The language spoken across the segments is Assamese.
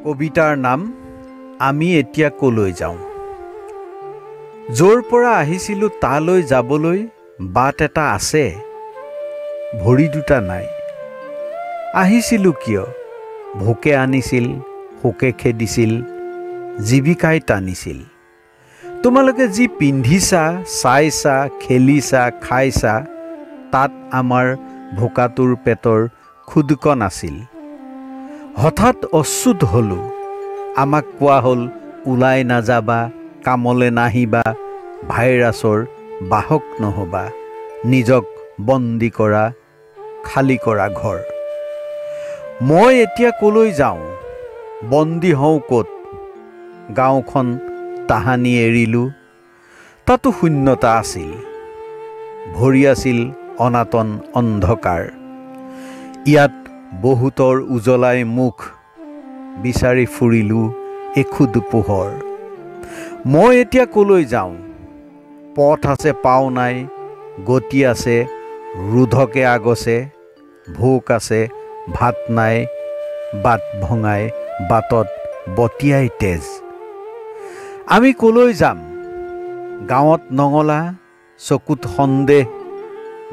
কবিতাৰ নাম আমি এতিয়া ক'লৈ যাওঁ। য'ৰ পৰা আহিছিলোঁ তালৈ যাবলৈ বাট এটা আছে, ভৰি দুটা নাই। আহিছিলোঁ কিয়? ভোকে আনিছিল, শোকে খেদিছিল, জীৱিকাই টানিছিল। তোমালোকে যি পিন্ধিছা, চাইছা, খেলিছা, খাইছা, তাত আমাৰ ভোকাতুৰ পেটৰ খুদকণ আছিল। হঠাৎ অচ্যুত হ'লোঁ। আমাক কোৱা হ'ল, ওলাই নাযাবা, কামলৈ নাহিবা, ভাইৰাছৰ বাহক নহ'বা, নিজক বন্দী কৰা, খালী কৰা ঘৰ। মই এতিয়া ক'লৈ যাওঁ? বন্দী হওঁ ক'ত? গাঁওখন তাহানি এৰিলোঁ, তাতো শূন্যতা আছিল, ভৰি আছিল অনাটন অন্ধকাৰ। ইয়াত বহুতৰ উজ্বলাই মুখ বিচাৰি ফুৰিলোঁ এখুদ পোহৰ। মই এতিয়া ক'লৈ যাওঁ? পথ আছে পাও নাই, গতি আছে ৰোধকে আগছে, ভোক আছে ভাত নাই, বাট ভঙাই বাটত বটিয়াই তেজ। আমি ক'লৈ যাম? গাঁৱত নঙলা, চকুত সন্দেহ,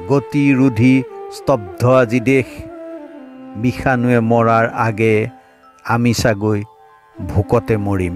গতি ৰোধি স্তব্ধ আজি দেশ। বিষাণুৱে মৰাৰ আগে আমি চাগৈ ভোকতে মৰিম।